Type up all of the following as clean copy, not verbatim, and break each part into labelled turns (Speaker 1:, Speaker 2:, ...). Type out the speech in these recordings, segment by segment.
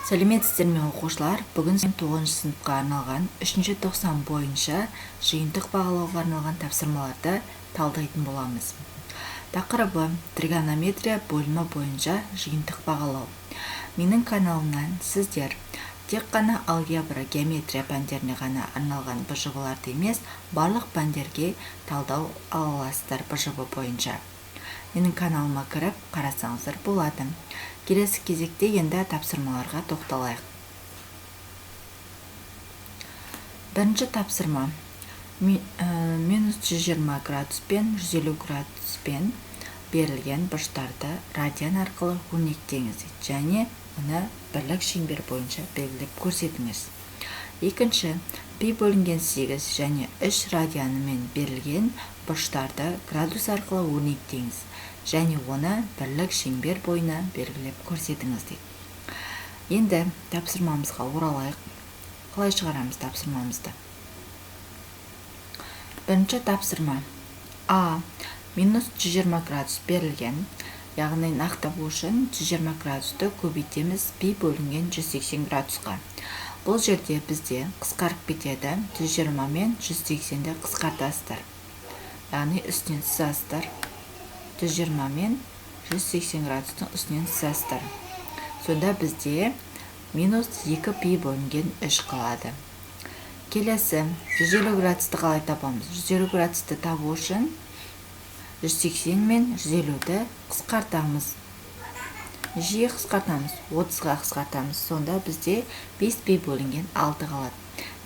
Speaker 1: Сәлеметсіздер ме, оқушылар? Бүгін 9 сыныпқа арналған 3-ші тоқсан бойынша жиынтық бағалауға арналған тапсырмаларды талдайтын боламыз. Тақырыбы тригонометрия бөлімі бойынша жиынтық бағалау. Менің каналымнан сіздер тек қана алгебра, геометрия пәндеріне ғана арналған БЖБ-ларды емес, барлық пәндерге талдау ала аласыздар БЖБ бойынша. Менің каналыма кіріп қарасаңыздар болады. Келесі кезекте енді тапсырмаларға тоқталайық. Бірінші тапсырма. Минус 120 градуспен 150 градуспен берілген бұрыштарды радиан арқылы өрнектеңіз және оны бірлік шеңбер бойынша белгілеп көрсетіңіз. Екінші, пи бөлінген 8 және 3 радианымен берілген бұрыштарды градус арқылы өрнектеңіз және оны бірлік шеңбер бойына белгілеп көрсетіңіз дейді. Енді тапсырмамызға оралайық. Қалай шығарамыз тапсырмамызды? Бірінші тапсырма. А. Минус 120 градус берілген. Яғни нақты табу үшін 120 градусты көбейтеміз пи бөлінген 180 градусқа. Бұл жерде бізде қысқарып кетеді. 120 мен 180-ді қысқартасыздар. Яғни үстінен сызасыздар. 120 мен 180 градустың үстінен сызасыздар. Сонда бізде минус 2 пи бөлінген 3 қалады. Келесі 150 градусты қалай табамыз? 150 градусты табу үшін 180 мен 150-ді қысқартамыз. Жиі қысқартамыз, 30-ға қысқартамыз. Сонда бізде 5 пи бөлінген 6 қалады.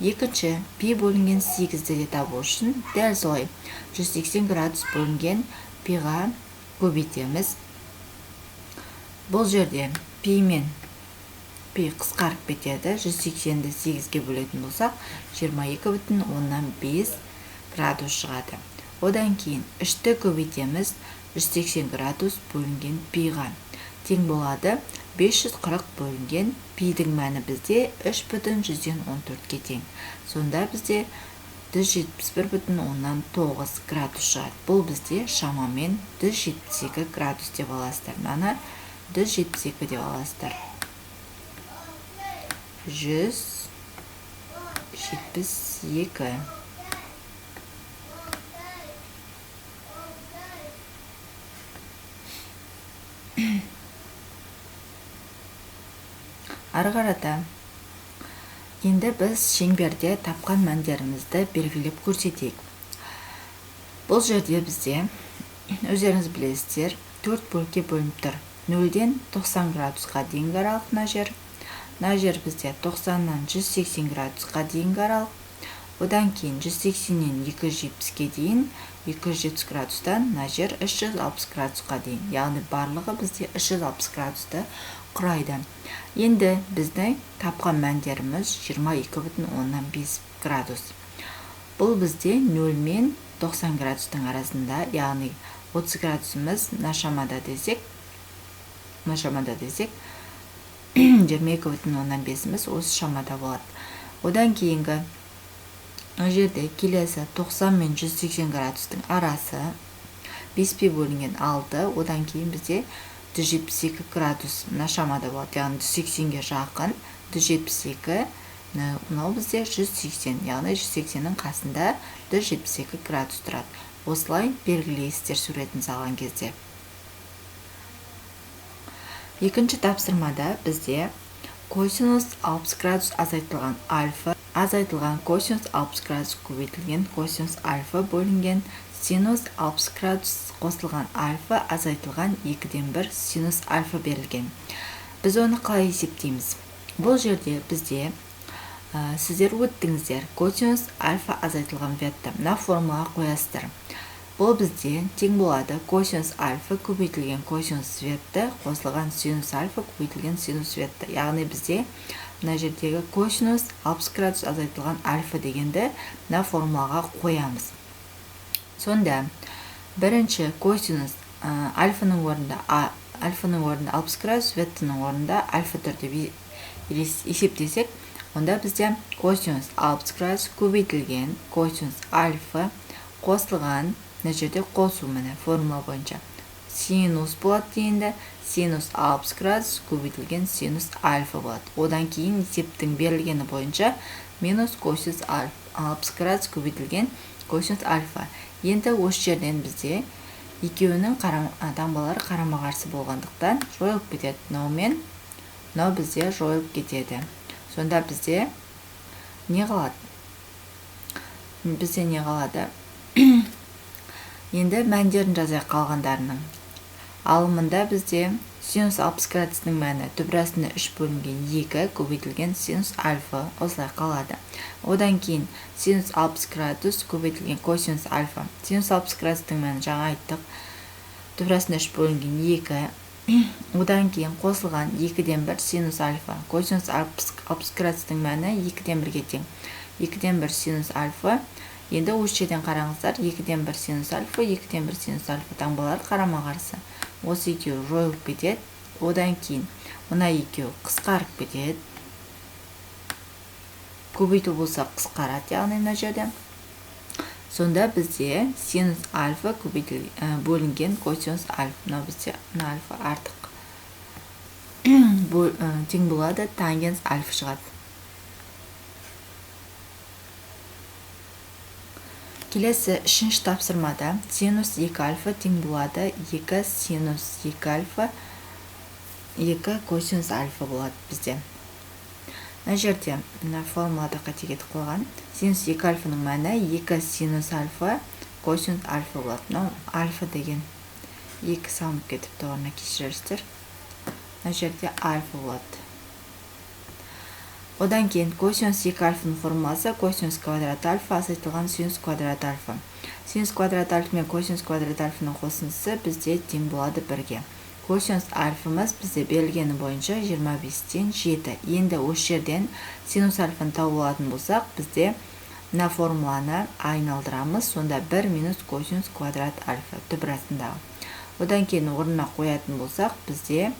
Speaker 1: Екінші, пи бөлінген 8-ді де табу үшін дәл солай 180 градус бөлінген пиға көбейтеміз. Бұл жерде пи мен пи қысқарып кетеді. 180-ді 8-ге бөлетін болсақ, 22,5 градус шығады. Одан кейін 3-ті көбейтеміз, 180 градус бөлінген пиға. Тең болады 540 бөлінген пидің мәні бізде 3,14-ке тең. Сонда бізде 171,9 градус шығады. Бұл бізде шамамен 172 градус деп аласыздар. Мынаны 172 деп аласыздар. 172. Ары қарата енді біз шеңберде тапқан мәндерімізді белгілеп көрсетейік. Бұл жерде бізде, өздеріңіз білесіздер, 4 бөлікке бөлініп тұр. 0-ден 90 градусқа дейінгі аралық мына жер. Мына жер бізде 90-нан 180 градусқа дейінгі аралық. Одан кейін 180-нен 270-ке дейін, 270 градустан мына жер 360 градусқа дейін. Яғни барлығы бізде 360 градусты құрайды. Енді біздің тапқан мәндеріміз 22,5 градус. Бұл бізде 0 мен 90 градустың арасында, яғни 30 градусымыз мына шамада десек, 22,5-іміз осы шамада болады. Одан кейінгі мына жерде келесі 90 мен 180 градустың арасы 5 пи бөлінген 6, одан кейін бізде 172 градус мына шамада болады, яғни 180-ге жақын 172, мынау бізде 180, яғни 180-нің қасында 172 градус тұрады. Осылай белгілейсіздер суретін салған кезде. Екінші тапсырмада бізде косинус 60 градус азайтылған альфа азайтылған косинус 60 градус көбейтілген косинус альфа бөлінген синус 60 градус қосылған альфа азайтылған 2-ден 1 синус альфа берілген. Біз оны қалай есептейміз? Бұл жерде бізде сіздер өттіңіздер косинус альфа азайтылған бетті мына формулаға қоясыздар. Бұл бізде тең болады косинус альфа көбейтілген косинус бетті қосылған синус альфа көбейтілген синус бетті. Яғни бізде мына жердегі косинус 60 градус азайтылған альфа дегенді мына формулаға қоямыз. Сонда бірінші косинус альфаның орнында 60 градус, беттінің орнында альфа тұр деп есептесек, онда бізде косинус 60 градус көбейтілген косинус альфа қосылған мына жерде қосу міне формула бойынша Синус болады енді. Синус 60 градус көбейтілген синус альфа болады. Одан кейін есептің берілгені бойынша минус косинус 60 градус көбейтілген косинус альфа. Енді осы жерден бізде екеуінің таңбалары қарама-қарсы болғандықтан жойылып кетеді. Мынау мен мынау бізде жойылып кетеді. Сонда бізде не қалады? Бізде не қалады? Енді мәндерін жазайық қалғандарының. Ал мында бізде синус 60 градустың мәні түбір астында 3 бөлінген 2 көбейтілген синус альфа осылай қалады. Одан кейін синус 60 градус көбейтілген косинус альфа. Синус 60 градустың мәні жаңа айттық. Түбір астында 3 бөлінген 2. Одан кейін қосылған 2-ден 1 синус альфа. Косинус 60 градустың мәні 2-ден 1-ге тең. 2-ден 1 синус альфа. Енді осы жерден қараңыздар, 2-ден 1 синус альфа, 2-ден 1 синус альфа таңбалары қарама-қарсы. Осы екеуі жойылып кетеді. Одан кейін мына екеуі қысқарып кетеді. Көбейту болса қысқарады, яғни мына жерде. Сонда бізде синус альфа бөлінген косинус альфа. Мынау бізде мына альфа артық тең болады, тангенс альфа шығады. Келесі үшінші тапсырмада синус 2 альфа тең болады 2 синус 2 альфа 2 косинус альфа болады бізде. Мына жерде мына формулада қате кетіп қойған. Синус 2 альфаның мәні 2 синус альфа косинус альфа болады. Мынау альфа деген 2 салынып кетіпті, орнына кешірерсіздер. Мына жерде альфа болады. Одан кейін косинус 2 альфаның формуласы косинус квадрат альфа азайтылған синус квадрат альфа. Синус квадрат альфа мен косинус квадрат альфаның қосындысы бізде тең болады бірге. Косинус альфамыз бізде берілгені бойынша 25-тен 7. Енді осы жерден синус альфаны тауып алатын болсақ, бізде мына формуланы айналдырамыз. Сонда 1 минус косинус квадрат альфа түбір астындағы. Одан кейін орнына қоятын болсақ, бізде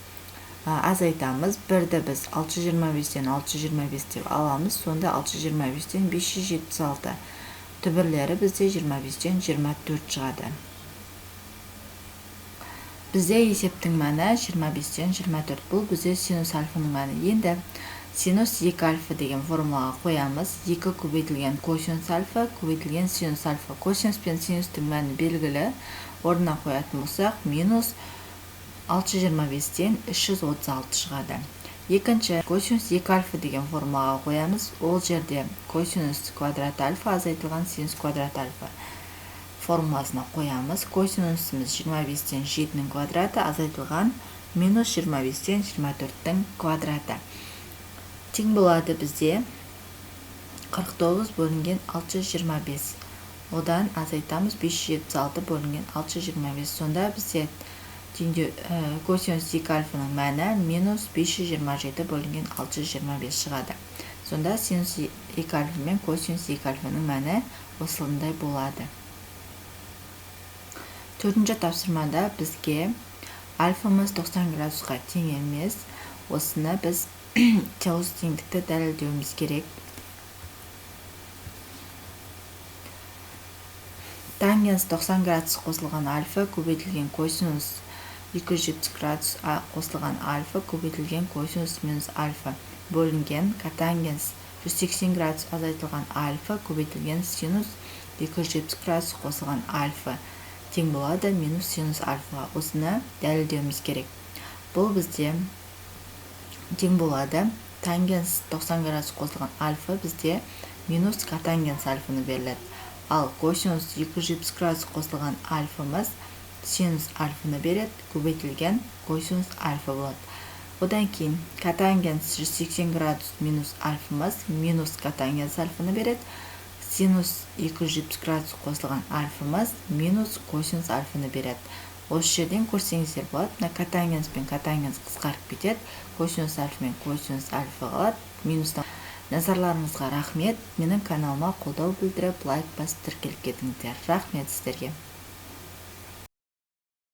Speaker 1: азайтамыз. 1-ді біз 625-тен 625 деп аламыз. Сонда 625-тен 576. Түбірлері бізде 25-тен 24 шығады. Бізде есептің мәні 25-тен 24. Бұл бізде синус альфаның мәні. Енді синус 2 альфа деген формулаға қоямыз. 2 көбейтілген косинус альфа көбейтілген синус альфа. Косинус пен синустың мәні белгілі. Орнына қоятын болсақ, минус 625-тен 336 шығады. Екінші, косинус 2 альфа деген формулаға қоямыз. Ол жерде косинус квадрат альфа азайтылған синус квадрат альфа формуласына қоямыз. Косинусымыз 25-тен 7-нің квадраты азайтылған минус 25-тен 24-тің квадраты. Тең болады бізде 49 бөлінген 625. Одан азайтамыз 576 бөлінген 625. Сонда бізде косинус 2 альфаның мәні минус 527 бөлінген 625 шығады. Сонда синус 2 альфа мен косинус 2 альфаның мәні осындай болады. Төртінші тапсырмада бізге альфамыз 90 градусқа тең емес. Осыны біз осы теңдікті дәлелдеуіміз керек. Тангенс 90 градус қосылған альфа көбейтілген косинус 270 градус қосылған альфа көбейтілген косинус минус альфа бөлінген котангенс 180 градус азайтылған альфа көбейтілген синус 270 градус қосылған альфа тең болады минус синус альфаға. Осыны дәлелдеуіміз керек. Бұл бізде тең болады тангенс 90 градус қосылған альфа бізде минус котангенс альфаны беріледі. Ал косинус 270 градус қосылған альфамыз синус альфаны береді, көбейтілген косинус альфа болады. Одан кейін котангенс 180 градус минус альфамыз минус котангенс альфаны береді. Синус 270 градус қосылған альфамыз минус косинус альфаны береді. Осы жерден көрсеңіздер болады, мына котангенс пен котангенс қысқарып кетеді, косинус альфа мен косинус альфа қалады. Минустан. Назарларыңызға рахмет. Менің каналыма қолдау білдіріп, лайк басып тіркеліп кетіңіздер. Рахмет сіздерге.